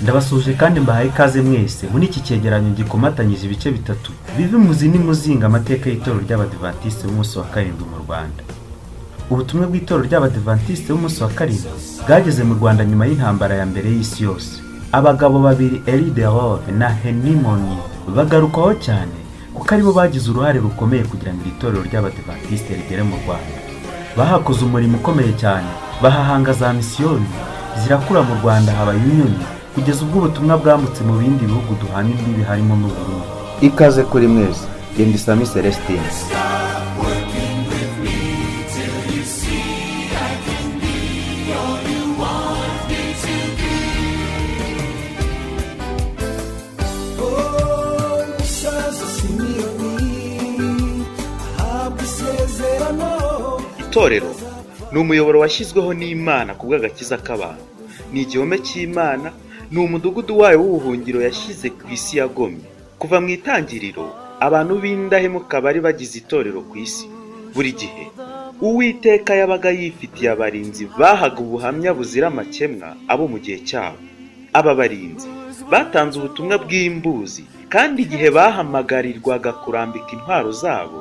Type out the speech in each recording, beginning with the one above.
Ndabasuhuje kandi mbahaye ikaze mwese muri iki cyegeranyo gikomatanyije ibice bitatu biva imuzi n'imuzinga amateka y'itorero ry'Abadivantisite b'umunsi wa karindwi mu Rwanda. Ubutumwa bw'itorero ry'Abadivantisite b'umunsi wa karindwi bwageze mu Rwanda nyuma y'intambara ya mbere y'isi yose. Abagabo babiri, Elie Delove na Henry Monnier, bagarukwaho cyane kuko aribo bagize uruhare rukomeye kugira ngo iri torero ry'Abadivantisite rigere mu Rwanda. Bahakoze umurimo ukomeye cyane, bahahanga za misiyoni zirakura, mu Rwanda haba union, kugeza ubwo ubutumwa bwambutse mu bindi bihugu duhana imbibi, harimo n'u Burundi. Ikaze kuri mwese, genda Isami Celestine. Working with me till you see I can be all you want me to be. Oh, umusaza Simiyoni ahabwa isezerano. Itorero ni umuyoboro washyizweho n'Imana ku bw'agakiza k'abantu. Ni igihome cy'Imana, ni umudugudu wayo w'ubuhungiro yashyize ku isi yagomye. Kuva mu itangiriro, abantu b'indahemuka bari bagize itorero ku isi. Buri gihe Uwiteka yabaga yifitiye abarinzi bahaga ubuhamya buzira amakemwa abo mu gihe cyabo. Aba barinzi batanze ubutumwa bw'imbuzi, kandi igihe bahamagarirwaga kurambika intwaro zabo,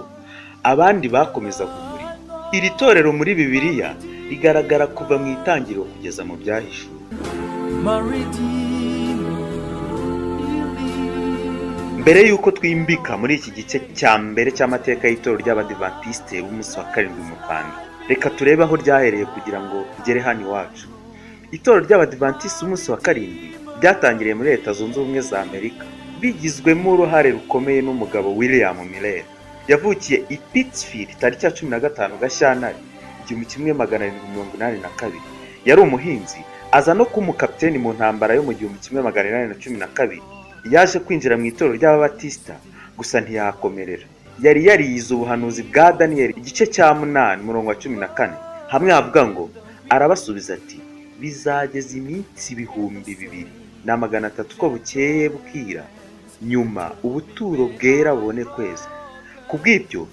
abandi bakomezaga umurimo. Iri torero muri Bibiliya rigaragara kuva mu itangiriro kugeza mu Byahishuwe. My Redeemer, he lives. Mbere y'uko twimbika muri iki gice cya mbere cy'amateka y'itorero ry'Abadivantisite b'umunsi wa karindwi mu Rwanda, reka turebe aho ryahereye kugira ngo rigere hano iwacu. Itorero ry'Abadivantisite b'umunsi wa karindwi ryatangiriye muri Leta Zunze Ubumwe za Amerika, bigizwemo uruhare rukomeye n'umugabo William Miller. Yavukiye i Pittsfield tariki ya 15 Gashyantare 1782. Yari umuhinzi, aza no kuba umukapiteni mu ntambara yo mu 1812. Yaje kwinjira mu itorero ry'Ababatisita, gusa ntiyahakomerera. Yari yarize ubuhanuzi bwa Daniyeli igice cya 8, umurongo wa 14, hamwe havuga ngo: "Arabasubiza ati: bizageza iminsi 2300 uko bukeye bukira, nyuma ubuturo bwera bubone kwezwa." Ku bw'ibyo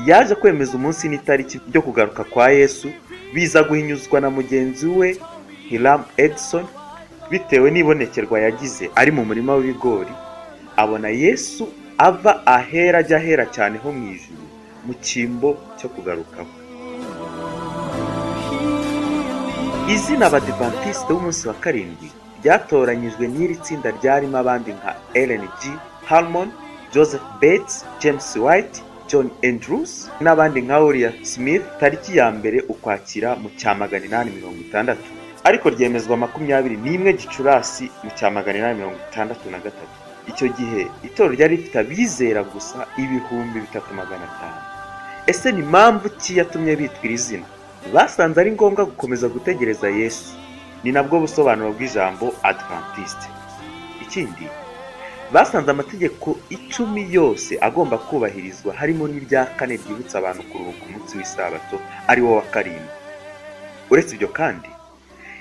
yaje kwemeza umunsi n'itariki byo kugaruka kwa Yesu, biza guhinyuzwa na mugenzi we Hiram Edson, bitewe n'ibonekerwa yagize ari mu murima w'ibigori, abona Yesu ava ahera ajya ahera cyane ho mu ijuru mu cyimbo cyo kugaruka kwe. Izina Abadivantisite b'umunsi wa karindwi ryatoranyijwe n'iri tsinda ryarimo abandi nka Ellen G. Harmon, Joseph Bates, James White, John Andrews n'abandi nka Uriah Smith, tariki ya 1 Ukwakira mu cya 860, ariko ryemezwa 21 Gicurasi mu cya 863. Icyo gihe itorero ryari rifite abizera gusa 3500. Ese ni mpamvu ki yatumye bitwa iri zina? Basanze ari ngombwa gukomeza gutegereza Yesu, ni nabwo busobanuro bw'ijambo Adventiste. Ikindi, basanze amategeko 10 yose agomba kubahirizwa, harimo n'irya kane ryibutsa abantu kuruhuka umunsi w'isabato, ari wo wa karindwi. Uretse ibyo kandi,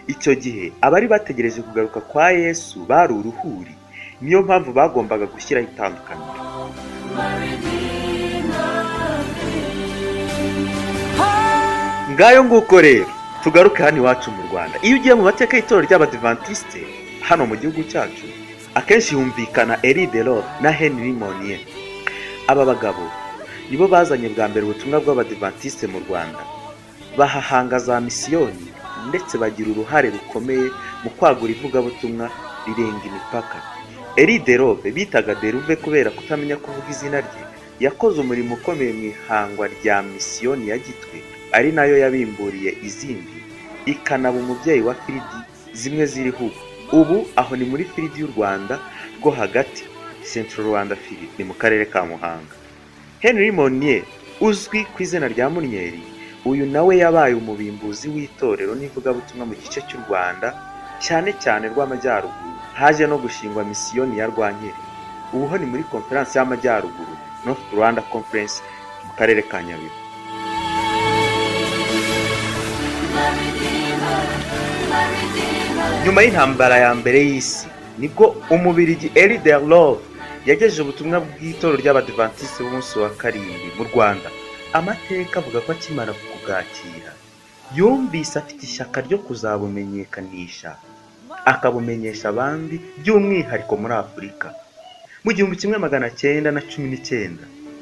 icyo gihe abari bategereje kugaruka kwa Yesu bari uruhuri, niyo mpamvu bagombaga gushyiraho itandukaniro. My Redeemer lives. Ngayo nguko. Rero tugaruke hano iwacu mu Rwanda. Iyo ugiye mu mateka y'itorero ry'Abadivantisite hano mu gihugu cyacu, akenshi humvikana Elie Delove na Henry Monnier. Aba bagabo nibo bazanye bwa mbere ubutumwa bw'Abadivantisite mu Rwanda, bahahanga za misiyoni, ndetse bagira uruhare rukomeye mu kwagura ivugabutumwa rirenga imipaka. Elie Delove, bitaga Deruve kubera kutamenya kuvuga izina rye, yakoze umurimo ukomeye mu ihangwa rya misiyoni ya Gitwe, ari nayo yabimburiye izindi, ikanaba umubyeyi wa field zimwe ziriho ubu. Ubu aho ni muri field y'u Rwanda rwo hagati, Central Rwanda Field, ni mu karere ka Muhanga. Henry Monnier, uzwi ku izina rya Munyeri, uyu nawe yabaye umubimbuzi w'itorero n'ivugabutumwa mu gice cy'u Rwanda, cyane cyane rw'amajyaruguru. Haje no gushingwa misiyoni ya Rwankeri, ubu ho ni muri Konferansi y'Amajyaruguru, North Rwanda Conference, mu karere ka Nyabihu. My Redeemer, my Redeemer. Nyuma y'intambara ya mbere y'isi, nibwo Umubirigi Elie Delove yagejeje ubutumwa bw'itorero ry'Abadivantisiti b'umunsi wa karindwi mu Rwanda. Amateka avuga ko akimara kubwakira yumvise afite ishyaka ryo kuzabumenyekanisha. Akabumenyesha abandi, by'umwihariko muri Afurika. Mu 1919,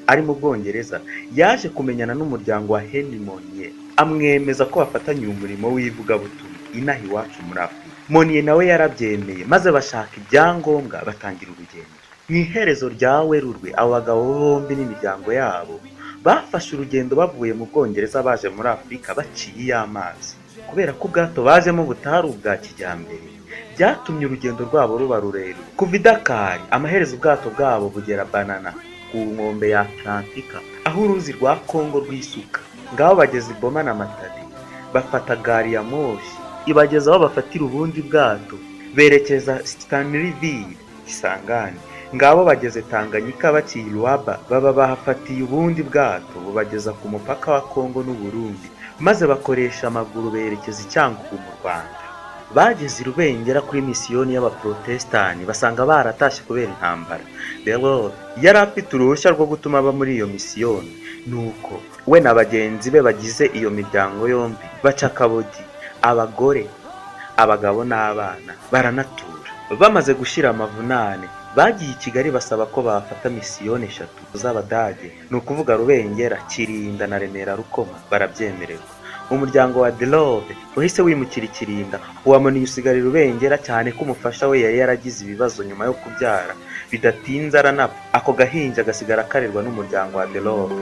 ari mu Bwongereza, yaje kumenyana n'umuryango wa Henry Monier, amwemeza ko bafatanya umurimo w'ivugabutumwa inaha iwacu muri Afurika. Monier nawe yarabyemeye, maze bashaka ibyangombwa, batangira urugendo. Mu iherezo rya Werurwe, abo bagabo bombi n'imiryango yabo bafashe urugendo bavuye mu Bwongereza, baje muri Afurika baciye iy'amazi. Kubera ko ubwato bajemo butari ubwa kijyambere, byatumye urugendo rwabo ruba rurerure. Kuva i Dakar, amaherezo ubwato bwabo bugera Banana, ku nkombe ya Atlantika, aho uruzi rwa Kongo rwisuka. Ngaho bageze i Boma na Matadi, bafata gari ya moshi ibageza aho bafatira ubundi bwato berekeza Stanleyville, Kisangani. Ngabo bageze Tanganyika baciye i Luaba, baba bahafatiye ubundi bwato bubageza ku mupaka wa Kongo n'Uburundi, maze bakoresha amaguru berekeza i Cyangugu mu Rwanda. Bageze i Rubengera kuri misiyoni y'Abaprotestani, basanga baratashye kubera intambara. Rero yari afite uruhushya rwo gutuma aba muri iyo misiyoni, nuko we na bagenzi be bagize iyo miryango yombi baca akabodi, abagore, abagabo n'abana, baranatura. Bamaze gushyira amavunane, bagiye i Kigali basaba ko bafata misiyoni eshatu z'Abadage, ni ukuvuga Rubengera, Kirinda na Remera Rukoma, barabyemererwa. Umuryango wa Delove wahise wimukira i Kirinda, uwa Monier usigara i Rubengera, cyane ko umufasha we yari yaragize ibibazo nyuma yo kubyara, bidatinze aranapfa, ako gahinja gasigara karerwa n'umuryango wa Delove.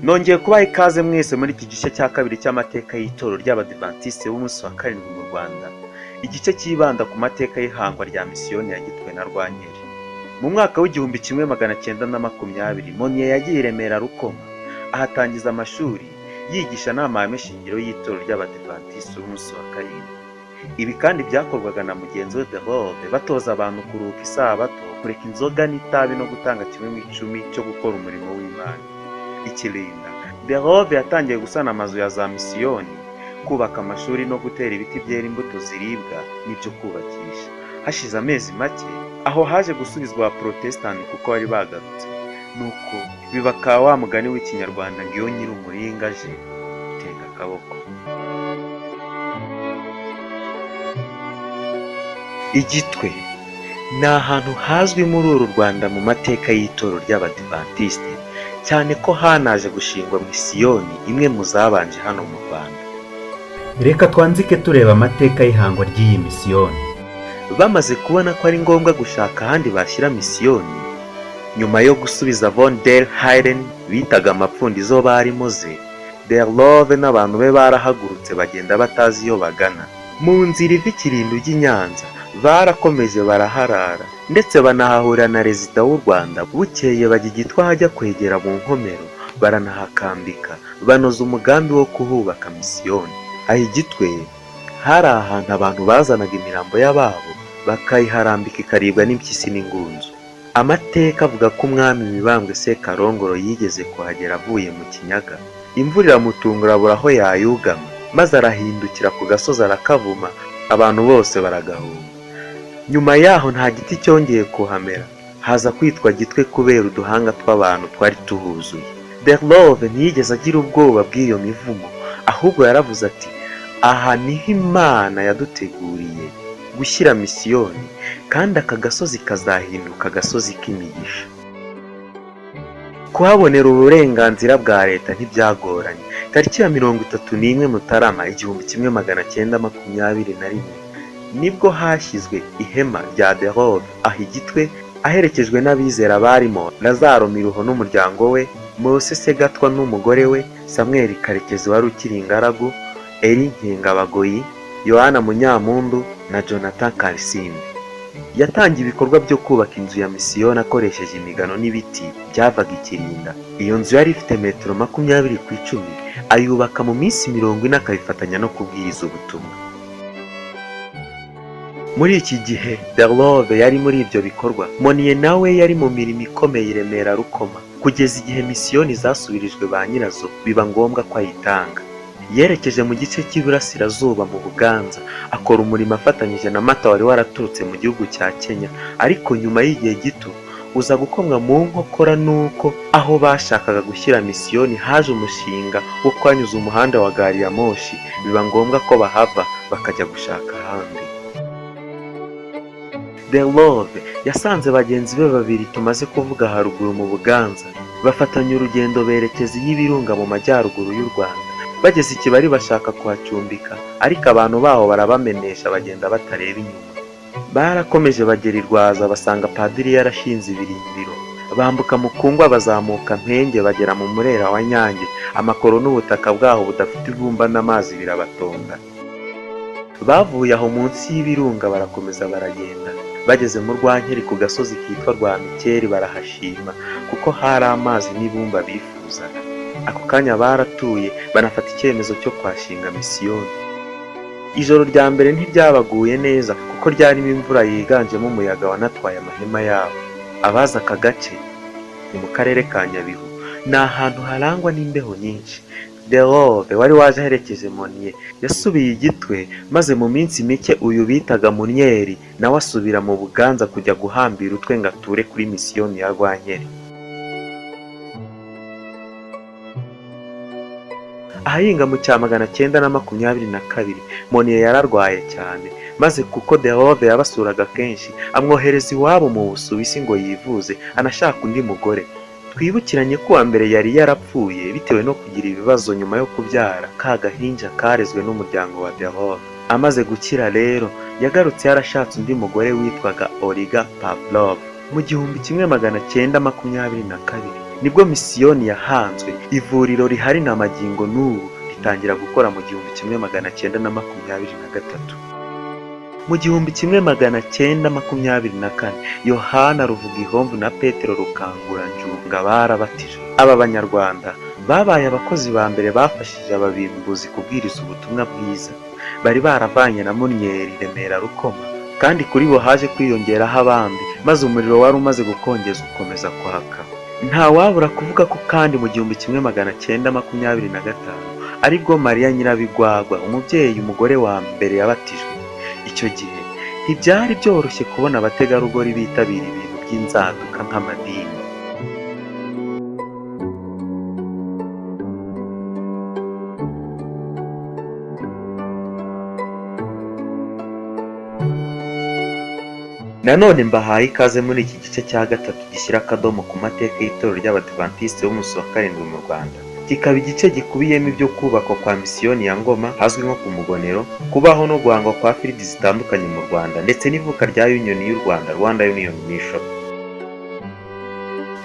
Nongeye kubaha ikaze mwese muri iki gice cya kabiri cy'amateka y'itorero ry'Abadivantisite b'umunsi wa karindwi mu Rwanda, igice cyibanda ku mateka y'ihangwa rya misiyoni ya Gitwe na Rwankeri. Mu mwaka w'1920, Monier yagiye i Remera Rukoma, ahatangiza amashuri yigisha n'amahame shingiro y'itorero ry'Abadivantisite b'umunsi wa karindwi. Ibi kandi byakorwaga na mugenzi we Delove, batoza abantu kuruhuka isabato, kureka inzoga n'itabi no gutanga 1/10 cyo gukora umurimo w'Imana. Ikirinda, Delove yatangiye gusana amazu ya za misiyoni, kubaka amashuri no gutera ibiti byera imbuto ziribwa n'ibyo kubakisha. Hashize amezi make, aho haje gusubizwa Abaporotesitanti kuko bari bagarutse. Nuko biba ka wa mugani w'Ikinyarwanda ngo iyo nyiri umuringa aje utega akaboko. Igitwe ni ahantu hazwi muri uru Rwanda mu mateka y'itorero ry'Abadivantisite, cyane ko hanaje gushingwa misiyoni imwe mu zabanje hano mu Rwanda. Reka twanzike tureba amateka y'ihangwa ry'iyi misiyoni. Bamaze kubona ko ari ngombwa gushaka ahandi bashyira misiyoni, nyuma yo gusubiza von der Heyden bitaga amapfundizo barimo ze, Delove n'abantu be barahagurutse bagenda batazi iyo bagana. Mu nzira iva Ikirinda ujya i Nyanza, barakomeje baraharara, ndetse banahahurira na Rezida w'u Rwanda. Bukeye bajya i Gitwe ahajya kwegera mu Nkomero, baranahakambika, banoza umugambi wo kuhubaka misiyoni. Aho i Gitwe hari ahantu abantu bazanaga imirambo y'ababo bakayiharambika, ikaribwa n'impyisi n'ingunzu. Amateka avuga ko umwami Mibambwe Sekarongoro yigeze kuhagera avuye mu Kinyaga, imvura iramutungura abura aho yayugama, maze arahindukira ku gasozi arakavuma, abantu bose baragahunga. Nyuma yaho nta giti cyongeye kuhamera, haza kwitwa Gitwe kubera uduhanga tw'abantu twari tuhuzuye. Delove ntiyigeze agira ubwoba bw'iyo mivumo, ahubwo yaravuze ati: "Aha niho Imana yaduteguriye gushyira misiyoni, kandi aka gasozi kazahinduka agasozi k'imigisha." Kuhabonera uburenganzira bwa leta ntibyagoranye. Tariki ya 31 Mutarama 1921, nibwo hashyizwe ihema rya Delove aho i Gitwe, aherekejwe n'abizera barimo Lazaro Miruho n'umuryango we, Mose Segatwa n'umugore we, Samuel Karekezi wari ukiri ingaragu, Eri Nkengabagoyi, Yohana Munyampundu na Jonathan Karisimbi. Yatangiye ibikorwa byo kubaka inzu ya misiyoni akoresheje imigano n'ibiti byavaga i Kirinda. Iyo nzu yari ifite metero 20 ku 10, ayubaka mu minsi 40, akabifatanya no kubwiriza ubutumwa. Muri iki gihe Delove yari muri ibyo bikorwa, Monier nawe yari mu mirimo ikomeye i Remera Rukoma, kugeza igihe misiyoni zasubirijwe ba nyirazo, biba ngombwa ko ayitanga. Yerekeje mu gice cy'iburasirazuba mu Buganza, akora umurimo afatanyije na Mata wari waraturutse mu gihugu cya Kenya, ariko nyuma y'igihe gito uza gukomwa mu nkokora n'uko aho bashakaga gushyira misiyoni haje umushinga wo kuhanyuza umuhanda wa gari ya moshi, biba ngombwa ko bahava bakajya gushaka ahandi. Delove yasanze bagenzi be babiri tumaze kuvuga haruguru mu Buganza, bafatanya urugendo berekeza iy'Ibirunga mu majyaruguru y'u Rwanda. Bageze i Kibari bashaka kuhacumbika, ariko abantu baho barabamenesha bagenda batareba inyuma. Barakomeje bagera i Rwaza basanga padiri yarashinze ibirindiro, bambuka Mukungwa bazamuka Mpenge bagera mu Murera wa Nyange, amakoro n'ubutaka bwaho budafite ibumba n'amazi birabatonda. Bavuye aho munsi y'ibirunga barakomeza baragenda, bageze mu Rwankeri ku gasozi kitwa Rwamikeri barahashima kuko hari amazi n'ibumba bifuzaga. Ako kanya baratuye banafata icyemezo cyo kuhashinga misiyoni. Ijoro rya mbere ntiryabaguye neza kuko ryarimo imvura yiganjemo umuyaga wanatwaye amahema yabo. Abazi aka gace ni mu karere ka Nyabihu, ni ahantu harangwa n'imbeho nyinshi. Delove wari waje aherekeje Monier yasubiye i Gitwe, maze mu minsi mike uyu bitaga Munyeri nawe asubira mu Buganza kujya guhambira utwe ngo ature kuri misiyoni ya Rwankeri. Ahahinga mu cya 922 Monier yararwaye cyane, maze kuko Delove yabasuraga kenshi amwohereza iwabo mu Busuwisi ngo yivuze anashaka undi mugore. Twibukiranye ko uwa mbere yari yarapfuye bitewe no kugira ibibazo nyuma yo kubyara ka gahinja karezwe n'umuryango wa Delove. Amaze gukira rero yagarutse yarashatse undi mugore witwaga Oliga Pavlov. Mu 1922 nibwo misiyoni yahanzwe, ivuriro rihari na magingo n'ubu ritangira gukora mu 1923. Mu 1924 Yohana Ruvugihomvu na Petero Rukanguranjunga barabatijwe. Aba banyarwanda babaye abakozi ba mbere bafashije ababimbuzi kubwiriza ubutumwa bwiza. Bari baravanye na Munyeri Remera Rukoma, kandi kuri bo haje kwiyongeraho abandi, maze umuriro wari umaze gukongeza ukomeza kwaka. Ntawabura kuvuga ko kandi mu 1925 aribwo Mariya Nyirabigwagwa, umubyeyi umugore wa mbere yabatijwe. Icyo gihe ntibyari byoroshye kubona abategarugori bitabira ibintu by'inzaduka nk'amadini. Nanone mbahaye ikaze muri iki gice cya gatatu gishyira akadomo ku mateka y'itorero ry'Abadivantisiti b'umunsi wa karindwi mu Rwanda, kikaba igice gikubiyemo ibyo kubakwa kwa misiyoni ya Ngoma hazwi nko ku Mugonero, kubaho no guhangwa kwa firidi zitandukanye mu Rwanda ndetse n'ivuka rya Union y'u Rwanda, Rwanda Union Mission.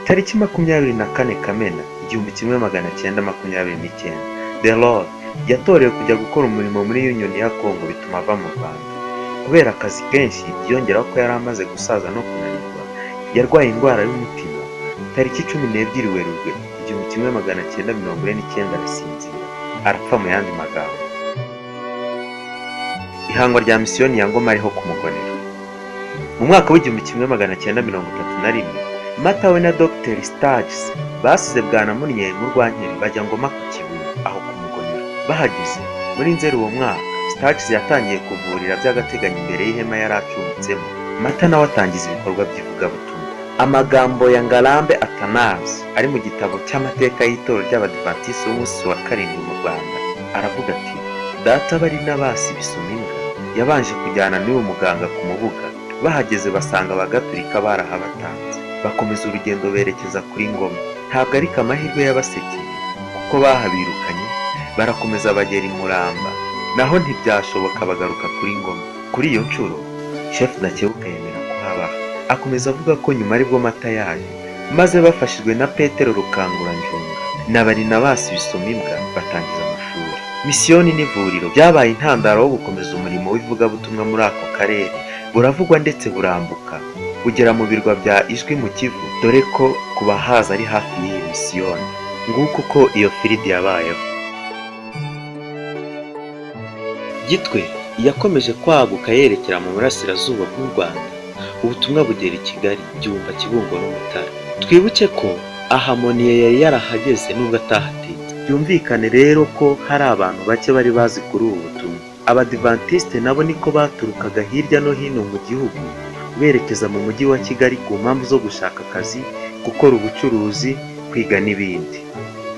Tariki 24 Kamena 1929 Delors yatorewe kujya gukora umurimo muri Union ya Congo bituma ava mu Rwanda. Kubera akazi kenshi byiyongeraho ko yari amaze gusaza no kunanirwa, yarwaye indwara y'umutima. Tariki 12 Werurwe 1949 arasinzira arapfa. Mu yandi magambo, ihangwa rya misiyoni ya Ngoma ariho ku Mugonero. Mu mwaka wa 1931 Mata we na Dr Sturges basize Bwana Munyeri mu Rwankeri bajya Ngoma ku Kibuye aho ku Mugonero. Bahageze muri Nzeri uwo mwaka, Sturges yatangiye kuvurira by'agateganyo imbere y'ihema yari acumbitsemo, Mata nawe atangiza ibikorwa by'ivugabutumwa. Amagambo ya Ngarambe Athanase ari mu gitabo cy'amateka y'itorero ry'Abadivantisiti b'umunsi wa karindwi mu Rwanda aravuga ati: Data Barinabasi Bisumimbwa yabanje kujyana n'uyu muganga ku Mubuga, bahageze basanga abagatulika barahabatanze, bakomeza urugendo berekeza kuri Ngoma. Ntabwo ariko amahirwe yabasekeye kuko bahabirukanye, barakomeza bagera i Muramba, naho ntibyashoboka bagaruka kuri Ngoma. Kuri iyo nshuro Chef Ndakebuka yemera kuhabaha. Akomeza avuga ko nyuma aribwo Mata yaje, maze bafashijwe na Petero Rukanguranjunga na Barinabasi Bisumimbwa batangiza amashuri. Misiyoni n'ivuriro byabaye intandaro yo gukomeza umurimo w'ivugabutumwa muri ako karere, buravugwa ndetse burambuka bugera mu birwa bya Ijwi mu Kivu, dore ko ku bahaza ari hafi y'iyi misiyoni. Nguko uko iyo firidi yabayeho. Gitwe yakomeje kwaguka yerekera mu burasirazuba bw'u Rwanda, ubutumwa bugera i Kigali, Byumba, Kibungo n'Umutara. Twibuke ko aha Moniye yari yarahageze nubwo atahatinze. Byumvikane rero ko hari abantu bake bari bazi kuri ubu butumwa. Abadivantisite nabo niko baturukaga hirya no hino mu gihugu, berekeza mu mujyi wa Kigali ku mpamvu zo gushaka akazi, gukora ubucuruzi, kwiga n'ibindi.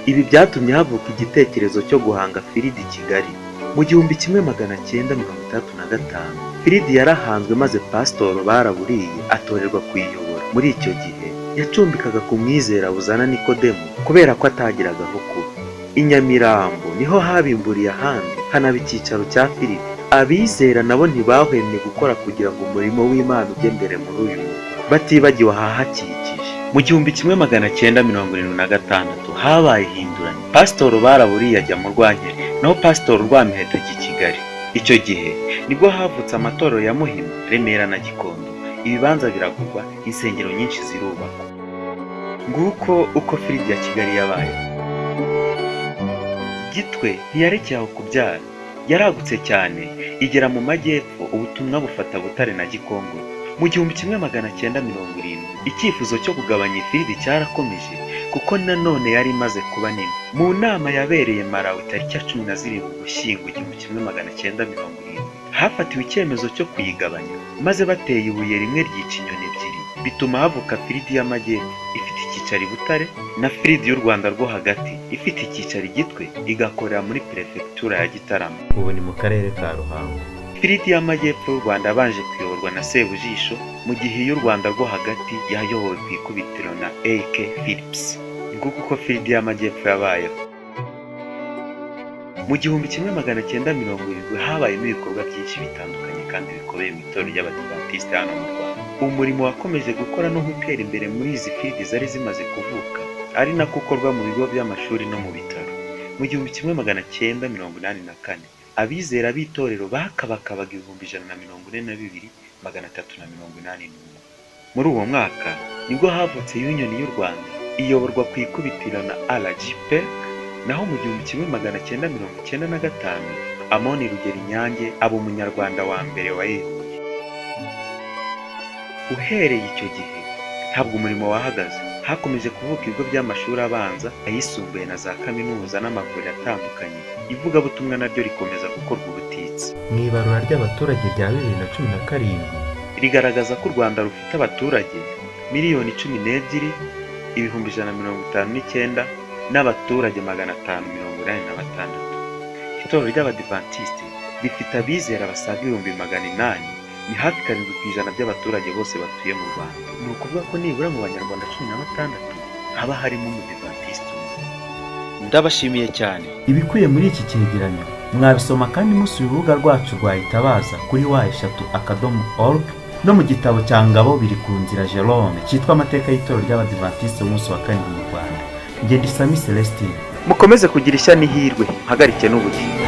Ibi byatumye havuka igitekerezo cyo guhanga Field Kigali. Mu 1965 Field yarahanzwe, maze Pasitoro Baraburiye atorerwa kuyiyobora. Muri icyo gihe yacumbikaga ku mwizera Buzana Nikodemu kubera ko atagiraga aho kuba. I Nyamirambo niho habimburiye ahandi, hanaba icyicaro cya Field. Abizera nabo ntibahwemye gukora kugira ngo umurimo w'Imana ujye mbere muri uyu murwa, batibagiwe ahahakikije. Mu 1976 habaye ihinduranya, Pasitoro Baraburiye ajya mu Rwankeri, naho Pasitoro Rwamiheto ajya i Kigali. Icyo gihe nibwo havutse amatorero ya Muhima, Remera na Gikondo. Ibibanza biragurwa, insengero nyinshi zirubakwa. Nguko uko Field ya Kigali yabaye. Gitwe ntiyarekeye aho kubyara, yaragutse cyane igera mu majyepfo, ubutumwa bufata Butare na Gikongoro. Mu 1970 icyifuzo cyo kugabanya ifield cyarakomeje, kuko nanone yari imaze kuba nini. Mu nama yabereye Malawi tariki ya 17 Ugushyingo 1970, hafatiwe icyemezo cyo kuyigabanya, maze bateye ibuye rimwe ryica inyoni ebyiri, bituma havuka Field y'Amajyepfo ifite icyicaro i Butare, na Field y'u Rwanda rwo Hagati ifite icyicaro i Gitwe, igakorera muri Perefegitura ya Gitarama. Ubu ni mu karere ka Ruhango. Field y'Amajyepfo y'u Rwanda yabanje kuyoborwa na Sebujisho, mu gihe iy'u Rwanda rwo Hagati yayobowe ku ikubitiro na A.K Phillips. Nguko uko Field y'Amajyepfo yabayeho. Mu 1970 habayemo ibikorwa byinshi bitandukanye kandi bikomeye mu itorero ry'Abadivantisite hano mu Rwanda. Umurimo wakomeje gukora no gutera imbere muri izi field zari zimaze kuvuka, ari nako ukorwa mu bigo by'amashuri no mu bitaro. Mu 1984 abizera b'itorero bakabakabaga 142,381. Muri uwo mwaka nibwo havutse Union y'u Rwanda, iyoborwa ku ikubitiro na R.G Peck, naho mu 1995 Amoni Rugerinyange aba umunyarwanda wa mbere wayiyoboye. Uhereye icyo gihe ntabwo umurimo wahagaze. Hakomeje kuvuka ibigo by'amashuri abanza, ayisumbuye na za kaminuza n'amavuriro atandukanye. Ivugabutumwa naryo rikomeza gukorwa ubutitsa. Mu ibarura ry'abaturage rya 2017 rigaragaza ko u Rwanda rufite abaturage 12,159,586 n'abaturage. Itorero ry'Abadivantisite rifite abizera basaga 800,000, ni hafi 7% by'abaturage bose batuye mu Rwanda. Ni ukuvuga ko nibura mu Banyarwanda 16 haba harimo Umudivantisite umwe. Ndabashimiye cyane. Ibikubiye muri iki cyegeranyo mwabisoma kandi musuye urubuga rwacu rwa Itabaza kuri w.org, no mu gitabo cya Ngabo biri ku nzira Jerome cyitwa Amateka y'Itorero ry'Abadivantisite umunsi wa karindwi mu Rwanda. Ngenda Isami Celestine. Mukomeze kugira ishya n'ihirwe, mpagarike n'ubugingo.